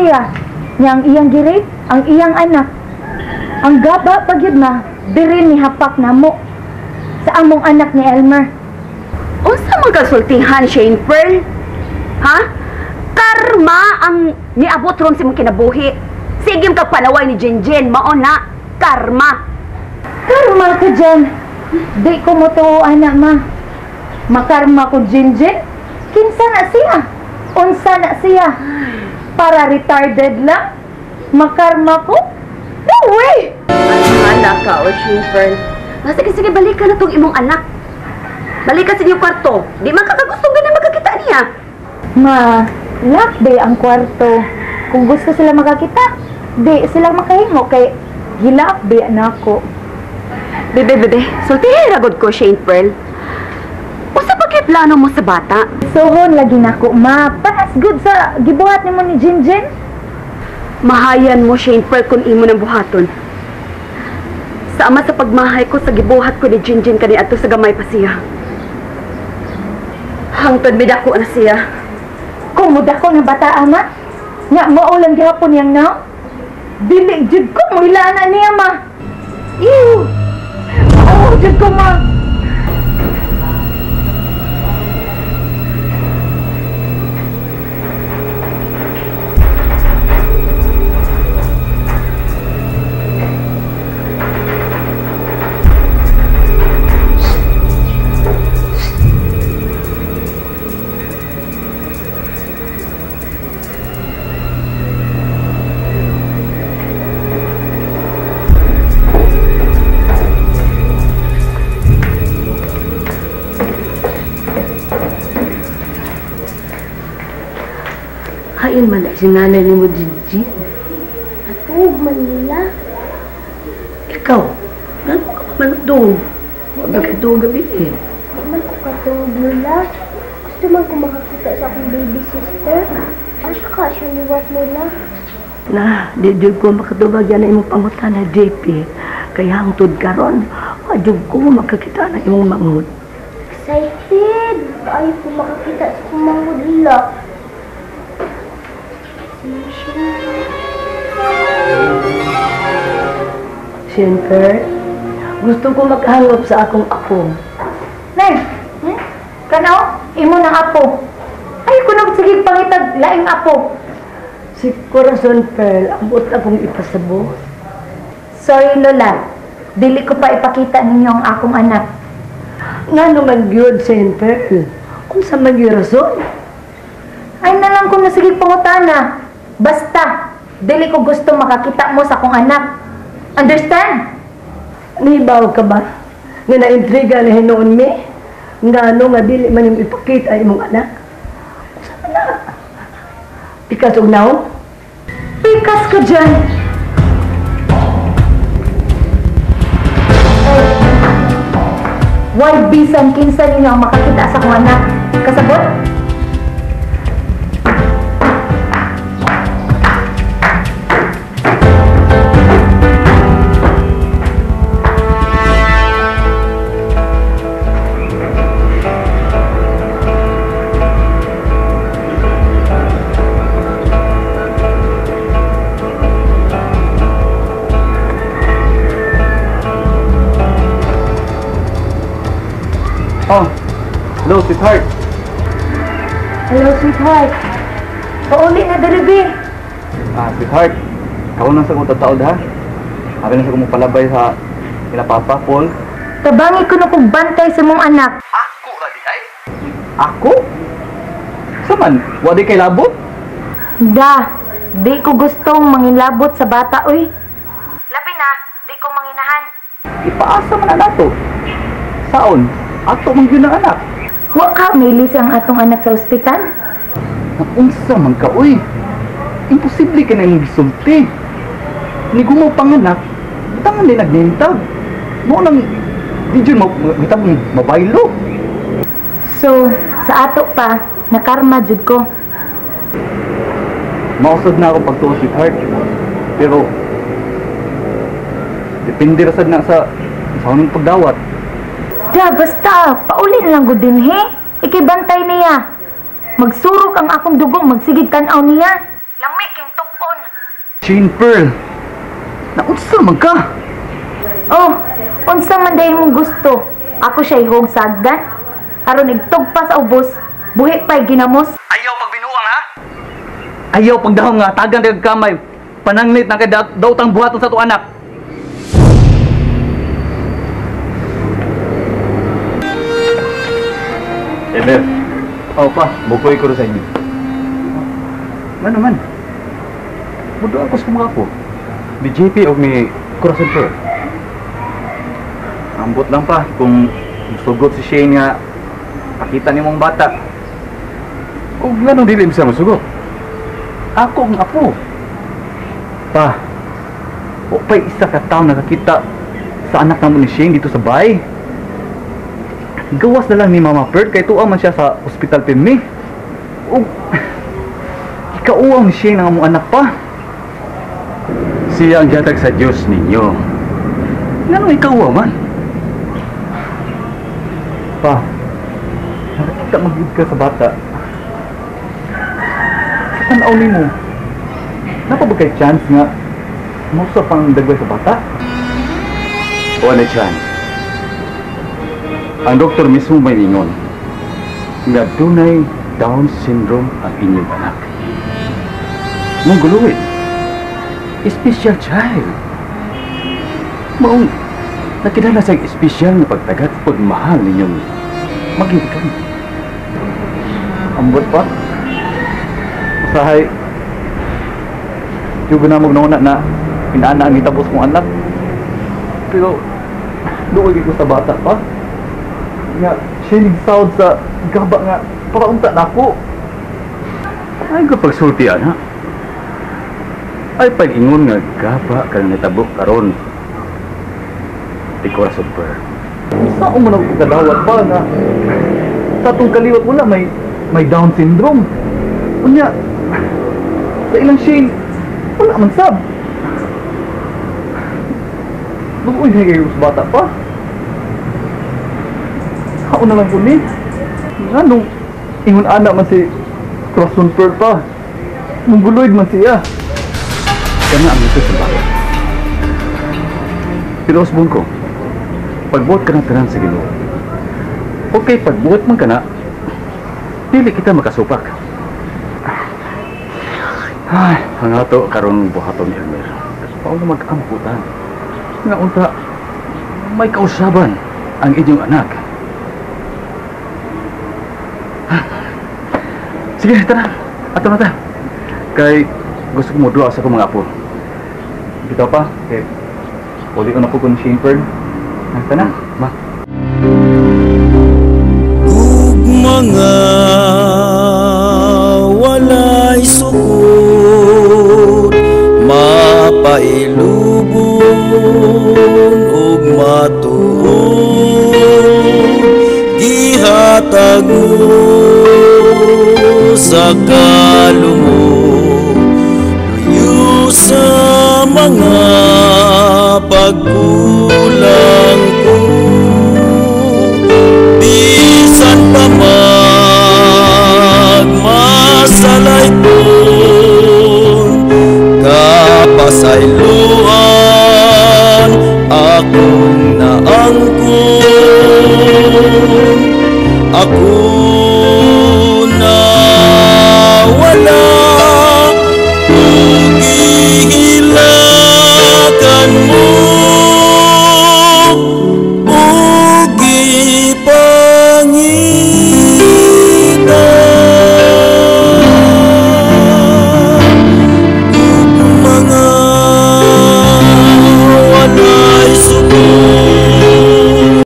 siya. Nya ang iyang gi-rape, ang iyang anak. Ang gaba pa gyud ma, diri ni hapak namo sa among anak ni Elmer. Unsa man kasultihan, Shane Pearl? Ha? Karma ang niabot ron sa imong kinabuhi. Sige ka palaway ni Jinjin, mao na karma. Karma ka dyan. Di ko mo tuo, anak ma. Makarma ko, Jinjin. Kinsa na siya? Unsa na siya? Para retarded lang? Makarma ko? No way! Anak ka, o Shane Pearl. Sige, sige, balik ka na tong imong anak. Balik ka sa inyong kwarto. Di man kakagusto ganun magkakita niya. Ma, lock day ang kwarto. Kung gusto sila makakita, di sila makahimo kay gilak day nako. Bebe, bebe, sultihin ragod ko, Shane Pearl. Usa pa kay plano mo sa bata? Sohon lagi nako, ma. Paras good sa gibuhat nimo ni Jinjin. Mahayan mo, Shane Pearl, kung imo ng buhaton. Sama sa pagmahay ko sa gibuhat ko ni Jinjin kaniadto sa gamay pa siya. Hangtod midako na siya. Kung mudako ng bata, ama, nga mao lang gihapon niyang naw. Dili jud ko mo ilana niya, ma. Ew! Oo, jud ko, ma. Hain man na si nanay ni mo, Jinjin. Natug man nila. Ikaw, gano'n ka pa man natug? Huwag ka katug gabi eh. Di man ko katug nila. Gusto man ko makakita sa akong baby sister. Asa ka siya liwat nila? Na, di jud ko makatubag yan na imong pangutana, JP. Kaya hangtod karon, wa jud ko makakita na imong manghud. Excited! Ayaw ko makakita sa akong manghud nila. Siyempre, gusto ko maghangop sa akong apo. Nay, Kanaw, imo ng apo. Ay, kunog sige pangitag laing apo. Si Corazon Pearl, ang buot akong ipasabot. Sorry, Lola. Dili ko pa ipakita ninyo ang akong anak. Nga naman gyud, Saint Pearl. Unsa man gyud rason? Ay na lang kung nasige pangutana. Basta, dili ko gusto makakita mo sa akong anak. Understand? Nibaw ka ba? Nga naintriga na hinuon mi? Nga ano nga dili man yung ipakita imong anak? Unsa man na? Pikas og naon? Pikas ka dyan! Why bisan kinsa ninyo ang makakita sa akong anak? Kasabot? Oh, hello, sweetheart. Hello, sweetheart. Pauli na dali, Sweetheart, ikaw na sa kong tataod, ha? Sabi na sa kong palabay sa kila Papa, Paul. Tabangi ko na kong bantay sa mong anak. Ako, radi ay? Ako? Saman, wadi kay labot? Da, di ko gustong manginlabot sa bata, uy. Labi na, di ko manginahan. Ipaasa man na nato. Saon? Ato man gyud ang anak. Wa ka milis ang atong anak sa ospital? Naunsa man ka, uy. Imposible ka na imong gisulti. Ni gumaw panganak, butangan din nagnintag. Mao nang di jud mitag mabaylo. So, sa ato pa, nakarma jud ko. Mausad na ako pagtuo, sweetheart. Pero depende ra sad na sa unang pagdawat. Da, basta, pauli na lang gud din, he. Ikibantay niya. Magsurok ang akong dugo, magsigig tan-aw niya. Lami king tuk-o. Shane Pearl, naunsa man ka? Oh, unsa man day mong gusto? Ako siya ihog sa hagdan. Aron igtugpa sa ubos, buhi pa'y ginamos. Ayaw pagbinuang ha? Ayaw pagdahom nga tagan kag kamay. Pananglit na kay daotang buhaton sa to anak. Emer, Oh pa, mukoy ko ro sa inyo. Man naman. Mudo ako sa mga apo. Ni JP o ni Corazon Pearl. Ambot lang pa kung musugot si Shane nga pakita ni mong bata. O nganong dili mo siya musugot? Ako ang apo. Pa, o pa'y isa ka tao nakakita sa anak namo ni Shane dito sa bahay. Gawas na lang ni Mama Pearl kay tuwa man siya sa ospital pirmi. O, ikauwaw ni Shane ang among anak pa. Siya ang gihatag sa Dios ninyo. Nganong ikaw man? Pa, nakakita magyud ka sa bata. Sa tanaw nimo, napa ba kay chance nga mausa pang dagway sa bata? Wala chance. Ang doktor mismo may ingon nga dunay Down syndrome ang inyong anak. Mong guluhin. Special child. Maong nakilala sa espesyal nga pagtagat pagmahal ninyong magigikan. Ambot pa. Usahay, juga na mo na na inaana ang itabos kong anak. Pero, luoy ko sa bata pa. Nga, siya sound sa gaba nga, paraunta na ako. Ay ko pagsulti ana. Ay pag-ingon nga gaba ka nitabo karon. Di Corazon Pearl. Saan mo na kadawat pa nga sa atong kaliwat wala may Down syndrome. Unya, sa ilang Shane, wala man sab. Luoy na kayo sa bata pa. Ako na lang ko ni. Anong ingon ana man si Corazon Pearl pa. Mongoloid man siya. Kana ang ito sa bata. Pero usbon ko, pagbuot ka ng tanan sa Ginoo. Okay, pagbuot man ka na, dili kita makasupak. Ay, ang ato karon buhaton Elmer. Paano mag-amputan? Nga unta, may kausaban ang inyong anak. Sige, tara. Ato na ta. Kay gusto ko mo duwa sa akong mga apo. Bitaw pa, kay uli ko na po kung Shane Pearl. Nasa na? Ma. Ug mga walay sukod mapailubon ug matuod gihatag mo sa kalumo luyo sa mga pagkulang ko bisan pa magmasalay ko kapasayloan akong naangkon. Ako